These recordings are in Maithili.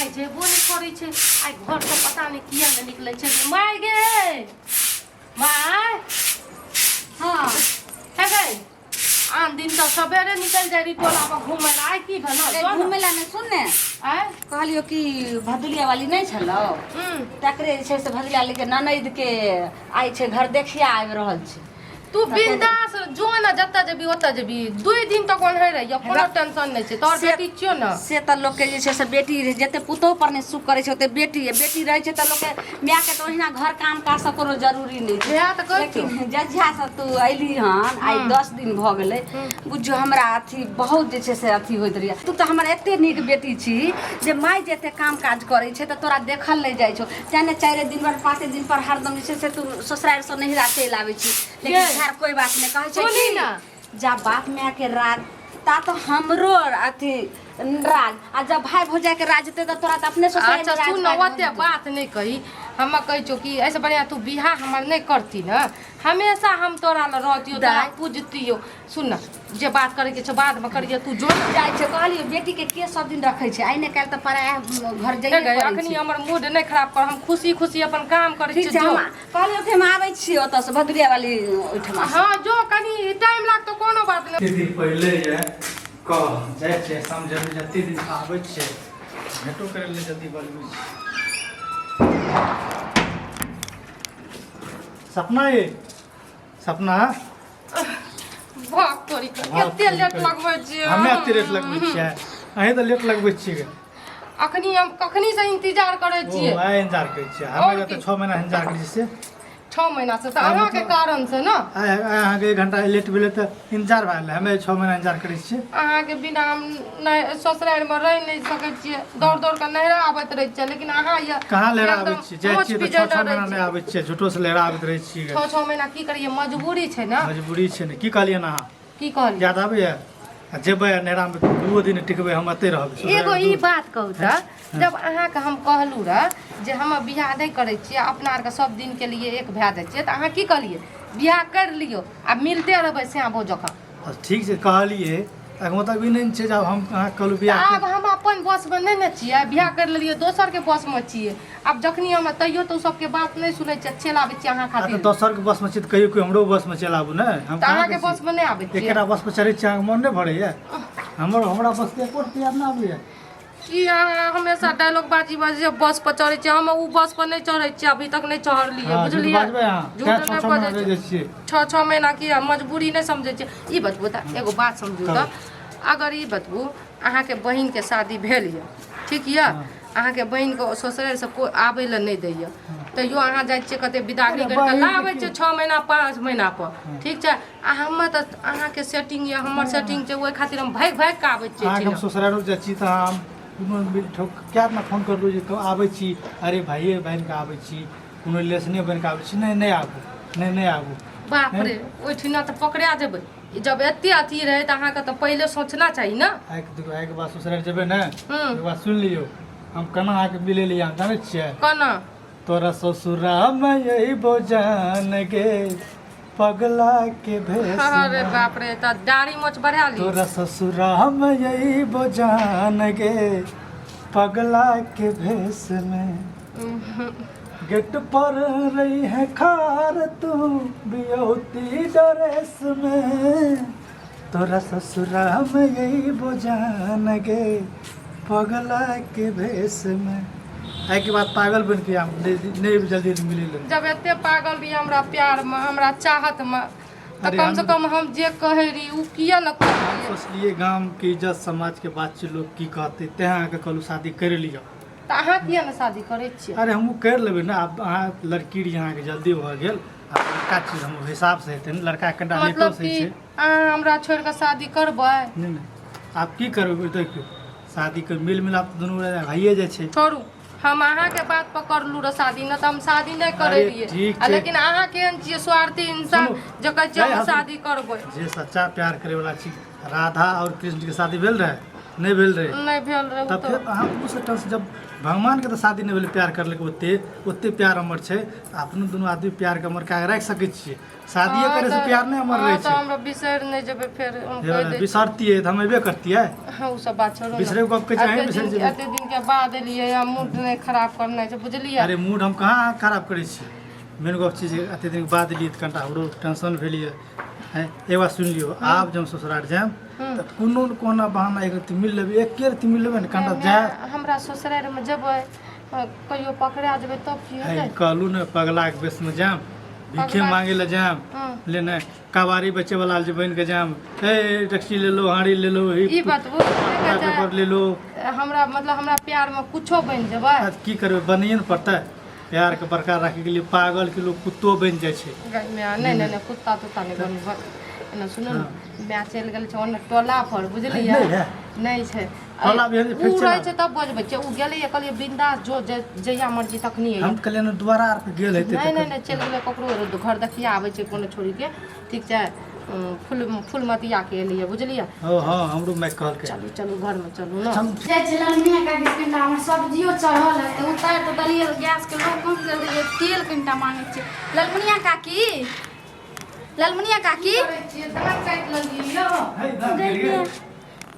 माय जेबो नहि करै छै आइ घरसँ पता नहि किया नहि निकलै छै माय गे माय। हाँ। हे गै, आन दिन तऽ सबेरे निकलि जाइ रही टोला पर घूमै लए, आइ की भेलौ? अरे जो ने। घूमे ला नहि, सुन ने। आँय? कहलियो कि भदुलिया वाली नहि छलौ? तकरे जे छै से भदुलिया वाली के ननैद के आइ छै घर देखिया आबि रहल छै। तू बिंदास जो ने, जतऽ जेबी ओतऽ जेबी, 2 दिन तक ओन्हे रहियो, कोनो टेंशन नहि छै। तोहर बेटी छियौ ने। से तऽ लोकके जे छै से बेटी रहै, जते पुतोहु पर नहि सुख करै छै ओते बेटी बेटी रहै छै तऽ लोकके मायके तऽ ओहिना घर काम काज सब कोनो जरूरी नहि छै। वएह तऽ कहै छियौ। लेकिन जहियासँ तू अयली हन, आइ 10 दिन भऽ गेलै, बुझियौ हमरा अथी बहुत जे छै से अथी होइत रहैए। तू तऽ हमर एते नीक बेटी छी जे माय जे एते काम काज करै छै तऽ तोरा देखल नहि जाइ छौ, तेँ ने 4 दिन पर 5 दिन पर हरदम जे छै से तू ससुरारिसँ नैहरा चलि आबै छी। लेकिन ये। खैर, कोइ बात नहि। कहै छै सुनी कि ना। जा बाप मायके राज ता तऽ हमरो अथी राज, आ जब भाय भौजाइके राज हेतै तऽ तोरा तऽ अपने ससुरारिमे अच्छा राज सुन काज भऽ ओते जेतौ। बात नहि कही। हम कहै छियौ कि एहिसँ बढ़िआँ तू बियाह हमर नहि करती ने, हमेशा हम तोरा लग रहतियौ, तोरा दाइ। पूजतियौ। सुन ने, जे बात करैके छौ बादमे करिहे, तू जो ने। जाइ छै। कहलियै बेटीके के सब दिन रखै छै? आइ ने काल्हि तऽ पराया घर हे जाइए गै, पड़ै अखनी छै। हमर मूड नहि खराब कर, हम खुशी खुशी अपन काम करै ठीक छियै। छै। जो। हम कहलियौ कि हम आबै छियै ओतऽसँ भदुरिया वाली ओहिठमा। हँ जो, कनि टाइम लागतौ, कोनो बात नहि। कते दिन पहिले ये कह जाइ छियै समझेबै, जते दिन आबै छियै भेटो करै लए जल्दी बजबै छियै। सपना, ये सपना। भाग तोरी के, भाग कते तोरी लेट के। लगबै छियै? हमे एते लेट लगबै छियै? अहीं तऽ लेट लगबै छियै। अखनी हम कखनी से इंतजार करै ओ छियै। आइ इंतजार करै छियै हमे? आओर तऽ की? 6 महीना इंतजार करै छियै से। 6 महीना से तऽ आ, अहाँके मतलब- कारण से ने। आइ आइ अहाँके 1 घंटा लेट भेलै तऽ इंतजार भए गेलै, हमे 6 महीना इंतजार करै छियै। अहाँके बिना हम नहि ससुरारिमे रहि नहि सकै छियै, दौड़ दौड़ कऽ नैहरा आबैत रहै छियै, लेकिन अहाँ ये कहाँ लहरा आबै एकदम छियै? जाइ मोछ छियै तऽ छओ पिजैने छओ रहै महीना नहि छियै। आबै छियै, झूठोसँ लहरा आबैत रहै छियै। 6-6 महीना की करियै, मजबूरी छै ने। मजबूरी छै ने। की कहलियै ने अहाँ? की कहलियै? याद आबैए? आ जेबै आ नैहरामे 2 दिन टिकबै, हम एतै रहबै। एगो ई बात कहू तऽ, जब अहाँके हम कहलहुँ रह जे हम बियाह नहि करै छियै, अपना आरके सब दिनके लिए एक भए जाइ छियै, तऽ अहाँ की कहलियै? बियाह करि लियौ आ मिलते रहबै श्यामो जकाँ। आ ठीक छै, कहलियै, एकर मतलब ई नहि ने छै जे आब हम अहाँके कहलहुँ तऽ बियाह आब हम अपन बसमे नहि ने छियै, बियाह करि लेलियै, दोसरके बसमे छियै। आब जखनी हम तैयो तऽ ओ सबके बात नहि सुनै छियै, चलि आबै छियै अहाँ आ तऽ खातिर। दोसरके बसमे छी तऽ कहियो कोइ हमरो बसमे चलि आबू ने। हम तऽ कहाँ अहाँके कहै छी? बसमे नहि आबै छियै। एकेटा बस पर चढ़ै छियै, अहाँके मोन नहि भरैए? हमर हमरा बसके एको रुपैआ नहि आबैए। की अहाँ हमेशा डायलॉग बाजी बाजी बस पर चढ़ै छियै? हम ओ बस पर नहि चढ़ै छियै, अभी तक नहि चढ़लियै। हँ, झूठ बुझलियै? बाजबै अहाँ? झूठ तें छओ नहि छओ महीना बजै रहि जाइ छियै। 6-6 महीना की मजबूरी नहि समझै छियै? ई बतबू तऽ, एगो बात समझू तऽ, अगर ई बतबू, अहाँके बहिनके शादी भेल यऽ, ठीक यऽ? अहाँके बहिनके ससुरारिसँ कोइ आबै लए नहि दैए, तैयो अहाँ जाइ छियै, कते बिदागरी अरे करि कऽ बहिनके लाबै की? छियै 6 महीना 5 महीना पर, ठीक छै? आ हमर तऽ अहाँके सेटिंग यऽ, हमर सेटिंग छै, ओहि खातिर हम भागि भागि कऽ आबै छियै। अहाँके हम एहिठिना। ससुरारो जाइ छी तऽ हम कोनो मिल ठोक कए अपना फोन करलहुँ जे आबै छी, अरे भाइए बहिनके आबै छी, कोनो रिलेशने बनिके आबै छी, नहि नहि आबू, नहि नहि आबू। बाप रे, ओहिठिना तऽ पकड़ा जेबै। जब एते अथी रहै तऽ अहाँके तऽ पहिले सोचना चाही ने। आइके देखो, आइके बाद ससुरारि जेबै ने, एक बात सुनि लियौ, हम केना अहाँके मिलै लिए, अहाँ जानै छियै? केना? तोरा ससुरामे अयबो जान गे पगला के भेष। अरे बाप रे, तऽ दाढ़ी मोछ बढ़ा ली। तोरा ससुरामे अयबो जान गे पगला के भेष में, गेट पर रही है खार तू बियौती ड्रेस में, तोरा ससुरा में अयबो जान गे पगला के भेष में। एहिके बाद पागल बन के हम नहि नहि जल्दी मिले ले। जब एते पागल रही हमरा प्यार में, हमरा चाहत में, तऽ अरे कम से हम- कम हम जे कहै रही ओ किया ने करलियै? सोचलिए गाम के इज्जत समाज के बात छै, लोग की कहते, तें अहाँके कहलहुँ शादी कर लिअ। तऽ अहाँ किया ने शादी करै छियै? अरे हमहूँ करि लेबै ने। आब अहाँ लड़की रही, अहाँके जल्दी भऽ गेल, आ लड़का छी हम, हिसाब से हेतै ने, लड़का कनिटा लेटो मतलब से कि छै। अहाँ हमरा छोड़ि कऽ शादी करबै? नहि नहि, आब की करबै? देखियौ, शादीके मिल मिलाप तऽ दुनू गोटा भइए जाइ छै। छोड़ू, हम अहाँके बात पकड़लू रह शादी, नहि तऽ हम शादी नहि करै अरे, रहियै। ठीक आ छै। लेकिन अहाँ केहन छियै स्वार्थी इंसान सुनू, जे कहै छियै नहीं, हम हम- शादी करबै। जे सच्चा प्यार करे वाला छी, राधा और कृष्ण के शादी भेल रहे? नहि भेल रहै। नहि भेल रहै। तब फेर अहाँ ओसँ टस जब भगवानके तऽ शादी नहि भेलै, प्यार करलकै, ओते ओते प्यार हमर छै। अपनो दुनू आदमी प्यारके अमर कए राखि सकै छियै। शादिए हँ करे से तऽ प्यार नहि अमर हँ रहै तऽ छै। हमरा बिसरि नहि जेबै फेर हम कहि दै। बिसरतियै तऽ हम अयबे करतियै। हँ, ओ सब बात छोड़ू ने। बिसरे गप के चाहे एते बिसरि दिन जेबै। एते दिन के बाद एलियै आ मूड नहि खराब करनाइ छै, बुझलियै? अरे मूड हम कहाँ खराब करै छी? मेन गप छै जे एते दिन बाद एलियै तऽ कनिटा हमरो टेंशन भेल यऽ। हैं, एक बात सुनि लियौ, आब जब हम ससुराल जायब तऽ कोनो ने कोनो बहाना एक रत्ती मिल लेबै, एके रत्ती मिल लेबै ने कनिटा जाय। हमरा ससुरारिमे जेबै, कहियो पकड़ा जेबै तब की है हेतै? कहलू ने, पगलाके वेशमे जायब, भीखे मांगे लए जायब। हँ। ले ने कबाड़ी बेचे वाला जे बनि के जायब, हे टैक्सी ले लो, हाड़ी ले लो, ई बतबू पेपर ले लो। हमरा मतलब हमरा प्यारमे कुछो बनि जेबै? आ की करबै, बनिए ने पड़तै। प्यारके बरकरार राखैके लिए पागल के लोग कुत्तो बनि जाइ छै। गै माय, नहि नहि नहि, कुत्ता तुत्ता नहि बनबै। एना सुनू ने, माय चलि गेल छै ओन्ने टोला पर, बुझलियै? नहि है। नहि छै। टोला भी है जे फेर ओ चलि रहै छै तब बजबै छै। ओ गेलैए, कहलियै बिंदास जो जहिया मर्जी तखनी अइहे। हम कहलियै ने दुआरा आर पे गेल हेतै। नहि नहि नहि, चलि गेलै ककरो घर देखिया आबै छै कोनो छोड़ीके। ठीक छै, फूल फूलमतियाके एलैए, बुझलियै? हँ हँ, हमरो माय कहलकै। चलू चलू, घरमे चलू ने। चलू। जाइ छै ललमिया काकी से कनिटा हमर सब्जियो चढ़ल है तऽ उतारि तऽ देलियै, गैसके लो कम करि देलियै, तेल कनिटा मांगै छियै। ललमुनिया काकी, ललमुनिया काकी। दाँत काटि लेलियै यौ। है, दाँत गिर गेल।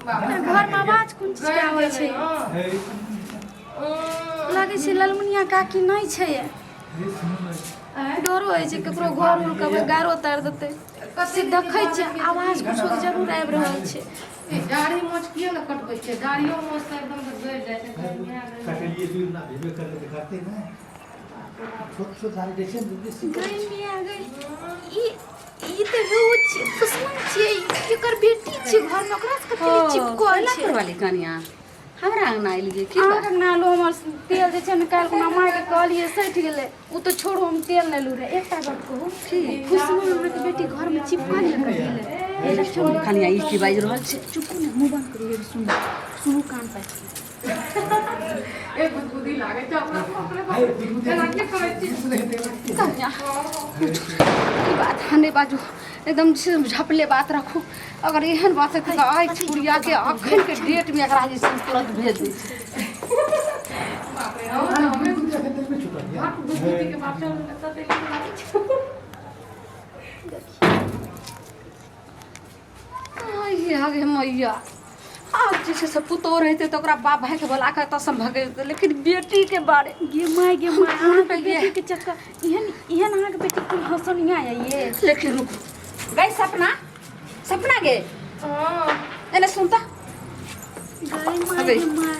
घरमे आवाज कोन चीजके आबै छै? है, लागै छै ललमुनिया काकी नहि छै। है, सुनू ने। डरो होइ छै ककरो घर उर कहबै, गारो तारि देतै। से देखै छियै, आवाज कुछो के जरूर आबि रहल छै। दाढ़ी मोछ किए ने कटबै छै? दाढ़ियो मोछ तऽ एकदम से गड़ि जाइ छै। कटलिए भी ना भेबे करले तऽ करते ने छोट छोट धारी दै छै ने बेसी। गई मिया गई, ई ई तऽ हो छियै दुश्मन छियै। ई केकर बेटी छियै घरमे, ओकरा से कते चिपकल छै। कोयलापुर वाली कनिया हमरा अंगना एलियै की बात? अहाँके अंगना लो हमर तेल जे छै ने, काल्हि खुना मायके कहलियै, सठि गेलै। ओ तऽ छोड़ू, हम तेल नहि लू रहै। एकटा गप कहू, खुशबू अहाँके बेटी घरमे चिपकल यऽ कथी लए? सुनू कनिया, ई की बाजि रहल छै? चुपू ने, मुँह बंद करू। हे सुनू सुनू, कान पाकि। ए गुदगुदी लागै छै हमरा, बाप रे बाप, एना के करै छी? कनिया, ई बात अहाँ नहि बाजू, एकदम से झपले बात राखू। अगर एहन बात हेतै तऽ आइ छुरिया के अखन के डेट में एकरा जे छै तुरंत भेज दै छै। बाप रे, हम तऽ हमरे बाप गुदगुदी के बाप चल कते नीक लागै छै। आइ हे मैया, आब जे छै से पुतोह रहितै तऽ ओकरा बाप भाइके बोला कऽ एतऽसँ भगेतै, लेकिन बेटीके बारे गे माय गे माय, अहाँके बेटीके चक्कर एहन एहन, अहाँके बेटी कोन हँसनिया ये। लेकिन रुकू गई सपना, सपना गे। हँ। एने सुन तऽ। गई माय अबे। गे माय।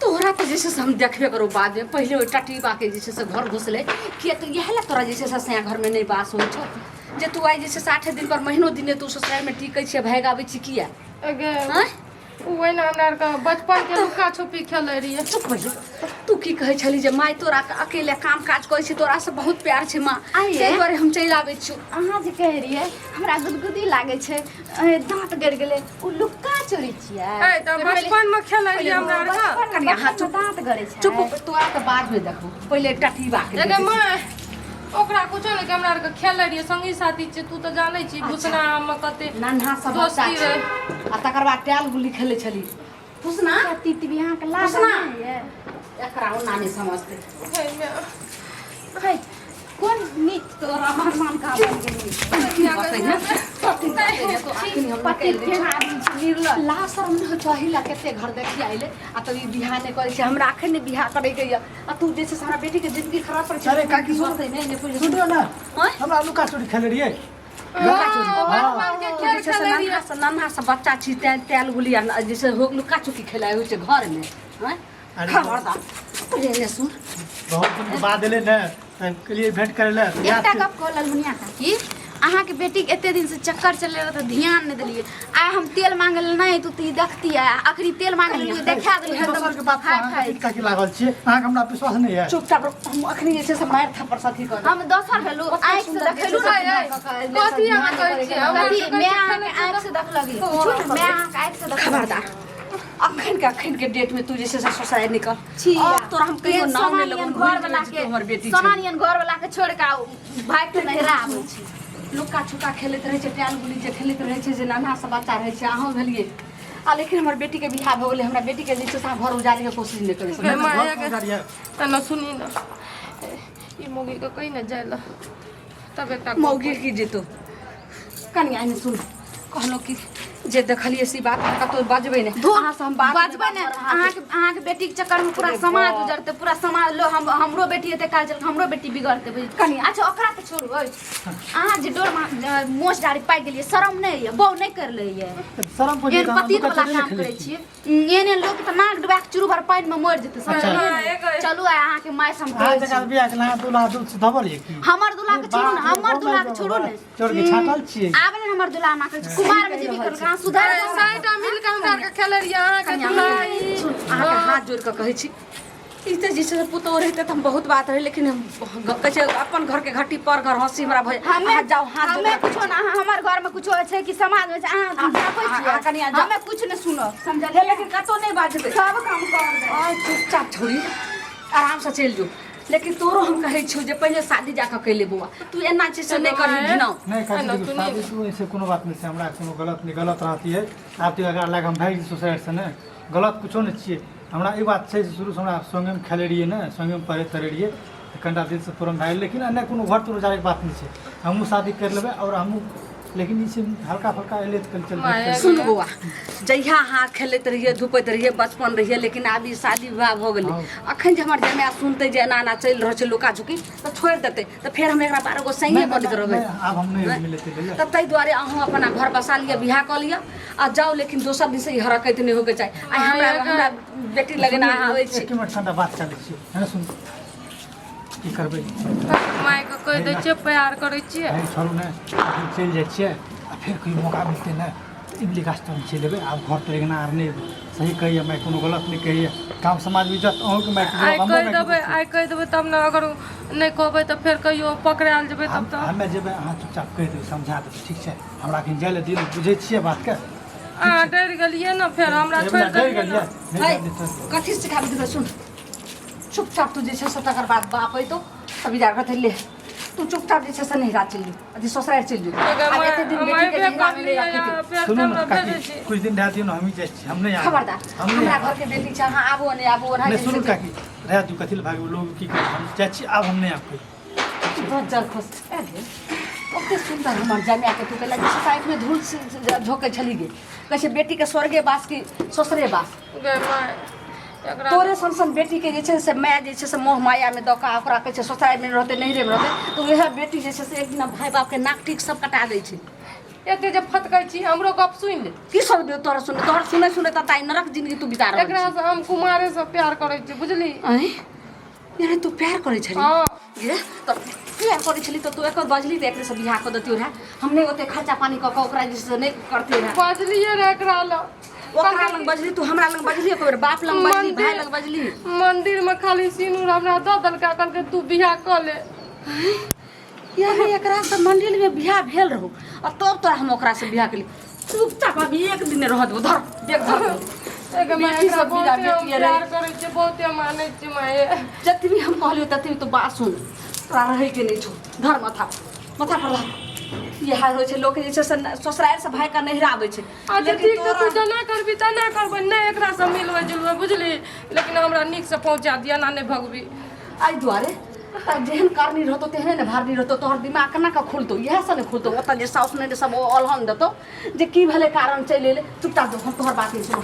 तोहरा तऽ जे छै से हम देखबे करू बादमे, पहिले ओहि टटीबाके जे छै से घर घुसलै किया तऽ इएह लए तोरा जे छै से सैया घरमे नहि बास होइ छौ जे तू आइ जे छै से 8 दिन पर महीनो दिन तू ससुरारिमे टिकै छियै, भागि आबै छी किया? गे आँय? ओ ओहिना हमरा आरके बचपन के लुका छुपी खेलै रहियै। चुप भऽ जो। तू की कहै छली जे माय तोरा अकेले काम काज करै छै, तोरा से बहुत प्यार छै माँ, आइये। ताहि दुआरे हम चलि आबै छियौ। अहाँ जे कहै रहियै हमरा गुदगुदी लागै छै, दाँत गड़ि गेलै, ओ लुक्का चोरी छियै? ए तऽ बचपन मे खेलै रहियै हमरा आरके। बचपनमे कनिया, हाथ बचपनमे दाँत गड़ै छै। चुप, तोरा तऽ बादमे देखबो, पहिले टटीबाके एगे माय, ओकरा कुछो नहि, हमरा आरके खेलै रहियै संगी साथी छियै। तू तऽ जानै छी भुसना मे कते नन्हा सब बच्चा दोस्ती छै। रहै। आ तकर बाद टायल गुल्ली खेलै छली फुसना। तितबी अहाँके लागल फुसना। नहि ये? एकरा ओना नहि समझतै। Hey my. है, कोन नीक तोरा मेहमान का बन गेली। पति केहन आदमी छै, निर्लज। ला शरम नहि होइ छौ? अहिला कते घर देखी आइले आ तब ई बियाह नहि करै छै। हमरा अखन नहि बियाह करैके यऽ आ तू जे छै से हमरा बेटीके जिंदगी खराब करै छै। अरे काकी, सुन। होतै नहि, नहि बुझै। सुन ना। आँय? हमरा लुका चोरी खेले रहियै। बचपन के तू खेल जे छै से खेलै रहियै। नन्हा से नन्हा से बच्चा छी तैं तेल गुली आ जे छै हो लुका चुकी खेलाइ होइ छै घरमे। आँय? अरे खबरदार, पहिले एने सुन। बहुत दिन के बाद एलै ने तऽ कहलियै भेंट करै लए तऽ याद एकटा छै। गप कहल ललमुनिया काकी, अहाँके बेटीके एते दिन से चक्कर चले रहै तऽ ध्यान नहि देलियै। आइ हम तेल मांगे लए नहि तू तऽ ई देखतियै। अखनी तेल मांगे लए देखा देलियै। दोसर के बात हाय अहाँके फाय। काकी लागल छियै, अहाँके हमरा विश्वास नहि है। चुपचाप रह, हम अखनी जे छै से मारि थप्पड़ साथी कर हम दोसर भेलू आँखि से देखलू ए, ने। कथी अहाँ कहै छियै? हमरा कथी आरके कहै मैं छियै अहाँके आँखि से देखलगी? पूछू ने, मैं अहाँके आँखि से देखलगी। खबरदार, अखन के अखन के डेट में तू जे छै से ससुराल निकल। छी। अब तोरा हम कहियो नाम नहि सोना लेबो। नियन घर वाला के हमर बेटी सोना छै। नियन घर वाला के छोड़ के आउ भागि के नहिरा आबै छी। लुक्का छुका खेलैत रहै छै, टायल गुली जे खेलैत रहै छै, जे नन्हा सब बच्चा रहै छै। अहूँ भेलियै आ लेकिन हमर बेटी के बियाह भऽ गेलै, हमरा बेटी के जे छै से अहाँ घर उजाड़े के कोशिश नहि करै गे माय घर गे। उजाड़िए। तऽ न सुनी न, ई मौगी के कही न जाय ला, तब एकटा मौगी की जेतो। कनिया एने सुन, कहलहुँ कि जे देखलियै से बात अहाँ कतहु बजबै नहि। अहाँ से हम बात बजबै ने। अहाँके अहाँके बेटीके चक्करमे पूरा समाज उजड़तै, पूरा समाज लो। हम हमरो बेटी हेतै काल चल, हमरो बेटी बिगड़तै, बुझ कनिया। अच्छा, ओकरा तऽ छोड़ू अछि, अहाँ जे डोर मोछ दाढ़ी पाकि गेलियै, शरम नहि यऽ? बहु नहि कर लै यऽ? शरम पर एहन पतित वाला काम करै छियै। एहन एहन लोक तऽ नाक डुबा के चूरू भर पानि मे मरि जेतै, समझलियै? चलू, आइ अहाँके माय से हम अहाँ कहै छी। जकरा बियाह केलहुँ, अहाँ दूल्हा दूध से धबल यऽ की? हमर दूल्हा के छोड़ू ने, हमर दूल्हा के छोड़ू ने। चोर के छाटल छियै। आब ने हमर दूल्हा ना करै छै, कुमार में जेबी करलकै, अहाँ सुधर जाउ। साइटा मिल के हमरा आरके खेले रहियै अहाँके कनिया, दुल्हा। सुन, अहाँके हाथ जोड़ि कऽ कहै छी, ई तऽ जे छै से पुतोह रहितै तऽ हम बहुत बात रहै, लेकिन हम कहै छै अपन घरके घट्टी पर घर हँसी हमरा भऽ हमे अहाँ जाउ, हाथ जोड़ि हमे कऽ कुछो ना, अहाँ हमर घर में कुछो छै कि समाज में छै, अहाँ झाँपै आ- कनिया छियै? जाउ। हमे कुछ नहि सुनब, समझलियै? लेकिन कतहु नहि बाजबै। सब काम कर देब। आइ चुपचाप छोड़ी, आरामसँ चलि जो। लेकिन तोरो हम कहै छियौ जे पहिले शादी जाकऽ कैले बौआ, तू एना छै से नहि करही घिनाउ। नहि एना काकी, देखियौ, सुनी। शादी तू ऐसे कोनो बात नहि छै, हमरा कोनो गलत नहि, गलत रहती है आब तो एकरा लग हम भागि सोसाइटी से ने, गलत कुछो नहि छियै। हमरा ई बात छै जे शुरूसँ हमरा संगेमे खेलै रहियै ने, संगेमे पढ़ै तढ़ै रहियै, तऽ कनिटा दिलसँ प्रेम भए गेलै। लेकिन एन्ने कोनो घर तर उजाड़ैके बात नहि छै, हमहूँ शादी करि लेबै आओर हमहूँ, लेकिन ई छै हल्का फल्का एलै तऽ कहलियै चल भेंट करि। सुन बौआ, जहिया अहाँ खेलैत रहियै धुपैत रहियै, बचपन रहियै, लेकिन आब ई शादी विवाह भऽ गेलै। अखन जे हमर जमाए सुनतै जे एना एना चलि रहल छै लुका झुकी, तऽ छोड़ि देतै, तऽ फेर हम एकरा 12 गो संगे नहि, बनैत रहबै। नहि, आब हम नहि मिलै तिलै। तऽ ताहि दुआरे अहूँ अपना घर बसा लिअ, बियाह कऽ लिअ आ जाउ, लेकिन दोसर दिनसँ ई हरकत नहि होइके चाही। आइ हमरा हमरा बेटी लगन अहाँ आबै छी। एक मिनट, कनिटा बात चलै छियै है ने, सुन, की करबै? मायके कहि दै छियै, प्यार करै छियै। भाइ छोड़ू ने, अखन चलि जाइ छियै आ फेर कहियो मौका मिलतै ने तऽ इमली गाछ तर चलि एबै। आब घर तर एना आर नहि एबै। सही कहैए माय, कोनो गलत नहि कहैए। गाम समाजमे इज्जत अहूँके मायके आइ हमरो कहि मायके देबै, इज्जत छै। आइ कहि देबै तब ने, अगर नहि कहबै तऽ फेर कहियो पकड़ायल जेबै तब तऽ। हमे जेबै, अहाँ चुपचाप कहि देबै, समझा देबै, ठीक छै? हमरा एखन जाइ लए दियौ ने, बुझै छियै बातके। अहाँ डरि गेलियै ने, फेर हमरा छोड़ि डरि देलियै गेलियै ने। नहि है, जाइ दियौ, छोड़ि। कथी सिखाबी देबै? सुन, चुपचाप तू जे छै से तकर बाद बाप अयतौ तब विचार करतै। ले, तू चुपचाप जे छै से नैहरा चलि जो, अथी ससुरारि चलि जो। अगर आब एते दिन माय बेटीके बे नैहरामे नहि करलियै रखैके। फेर सुनू तऽ ने हमरा काकी, भेजै छी। कुछ दिन रह दियौ ने, हमही जाइ छी, हम नहि आबब। खबरदार, हम नहि हमरा आबब। घरके बेटी छै, अहाँ आबू नहि आबू ओना नहि जे सुनू छै काकी, रह दियौ, कथी लए भागू, लोग की कहत? हम जाइ छी, आब हम नहि आबब। बज्जर खस गे, ओते सुन्दर हमर जमाके तू कहला जे छै आँखिमे धूल झोकै छली गे। कहै छै बेटीके स्वर्गे बास कि ससुरे बास। गे माय, एकरा तोरे सन सन बेटीके जे छै से माय जे छै से मोह मायामे दऽ कऽ ओकरा कहै छै ससुरारिमे रहतै, नैहरेमे रहतै, तऽ उएह बेटी जे छै से एक दिना भाय बापके नाक टीक सब कटा दै छै। एते जे फतकै छी, हमरो गप सुनि ले। की सब दियौ तोहर सुनै, तोहर सुनै सुनै तऽ ताइ नरक जिंदगी तू बिता रहल एकरा छी। से हम कुमारे से प्यार करै छी, बुझली? आँय, यानी तू प्यार करै छली? हँ। गे, तऽ प्यार करै छली तऽ तू एकर बजली तऽ एकरे से बियाह कऽ देतियौ रहए, हम नहि ओते खर्चा पानी कऽ कऽ ओकरा जे छै से नहि करतियै रहए। बजलियै रे एकरा लग। ओकरा लग बजली तू? हमरा लग बजली एको बेर? बाप लग बजली? भाय लग बजली? मंदिर में खाली सिनूर हमरा दऽ देलकै, कहलकै तू बियाह कऽ ले। यानी एकरा से मंदिर में बियाह भेल रहू आ तब तोरा हम ओकरा से बियाह केली। चुपचाप अभी एक दिन रह देबो, धर देख धर। एगो माय, बेटी एकरा सब बिना बहुते हम बेटी रहे। प्यार करै छियै, बहुते मानै छियै माये। जतबी हम कहलियौ ततबी तू बात सुन, तोरा रहैके नहि छौ। धर माथा, माथा पर धर। इएह होइ छै लोक जे छै से ससुरारि से भाय के नैहरा आबै छै। अच्छा लेकिन ठीक छै, तू तोरा जेना करबी तेना करबै, नहि एकरा से मिलबै जुलबै, बुझली? लेकिन हमरा नीक से पहुँचा दिअ ना, नहि भगबी। एहि दुआरे तऽ जेहन करनी रहतौ तेहने ने भरनी रहतौ। तोहर दिमाग केना कऽ खुलतौ? इएह से ने खुलतौ। ओतऽ जे साउस नहि सब ओ अलहन देतौ जे की भेलै कारण चलि एलै। चुपचाप जो, हम तोहर बात नहि सुनब।